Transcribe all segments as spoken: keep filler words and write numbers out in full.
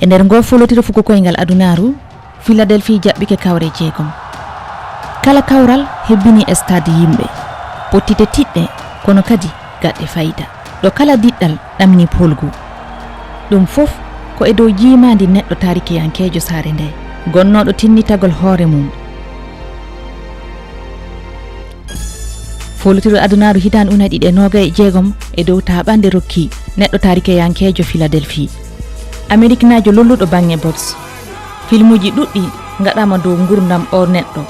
E nder ngoo folotiro fuku koyngal adunaaru, Philadelphie jaɓɓike kawre jeegom. Kala kawral hebbini e stade yimɓe, pottite tiɗɗe, kono kadi gaɗɗe fayida. Ɗo kala diɗɗal ɗamini polgu. Ɗum fof ko e dow jiimaandi neɗɗo taarikiyankeejo saare nde, gonnooɗo tinnitagol hoore mum. Folotiro adunaaru hitaande ujunere ɗiɗi e noogay e jeegom e dow taaɓannde rokki neɗɗo taarikiyankeejo Philadelphie. Ameriknaajo lolluɗo baŋŋe boxe. Filmuuji ɗuɗɗi ngaɗaama dow ngurdam oo neɗɗo,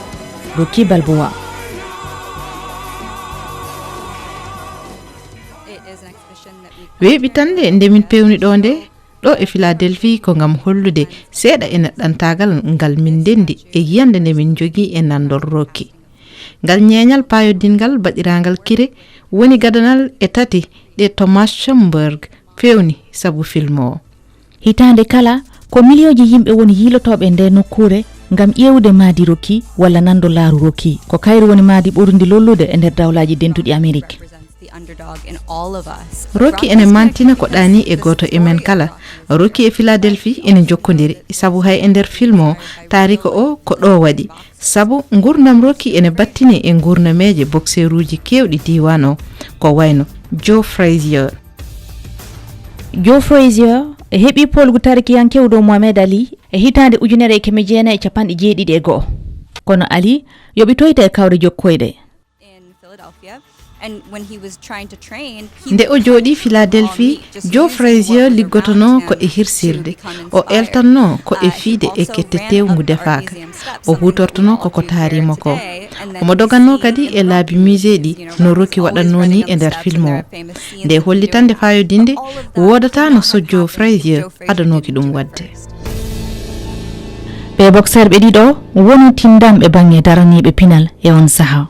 Rocky Balboa. Weeɓitannde nde min pewni ɗo nde, ɗo e Philadelphie ko ngam hollude seeɗa e neɗɗantaagal ngal min ndenndi e yiyannde nde min njogii e nanndol Rocky. Ngal ñeeñal paayodinngal baɗiraangal kire woni gadanal e tati ɗe Thomas Schoenberg feewni sabu film o. Hitaande kala, ko miliyonji yimɓe woni yiilotooɓe e ndee nokkuure ngam ƴeewude mahdi Rocky walla nanndo laaru Rocky. Ko kayru woni mahdi ɓurndi lollude e nder Dawlaaji Dentuɗi Amerik. Rocky ene mantina ko ɗaani e gooto e men kala. Rocky e Philadelphie ene njokkondiri, sabu hay e nder film o, taarika o ko ɗo waɗi. Sabu nguurndam Rocky ene battini e nguurnameeje bokseeruuji keewɗi diiwaan o, ko wayno Joe Frazier. Joe Frazier heɓi poolgu taarikiyankeewu dow Muhammad Ali e hitaande ujunere e keme jeenayi e cappanɗe jeeɗiɗi e go'o. Kono Ali yoɓitoyta e kawre jokkoyɗe. Nde o jooɗii Philadelphie, Joe Frazier liggotonoo ko e hirsirde. O eltannoo ko e fiyde e kette teewu ngu defaaka. O huutortonoo ko ko taari mo ko. Omo dogannoo kadi e laabi musée ɗi no Rocky waɗannoo nii e nder film o. Nde hollitannde faayodinnde woodataano so Joe Frazier adanooki ɗum waɗde. Ɓee bokseerɓe ɗiɗo woni tinndamɓe baŋŋe daraniiɓe pinal e oon sahaa.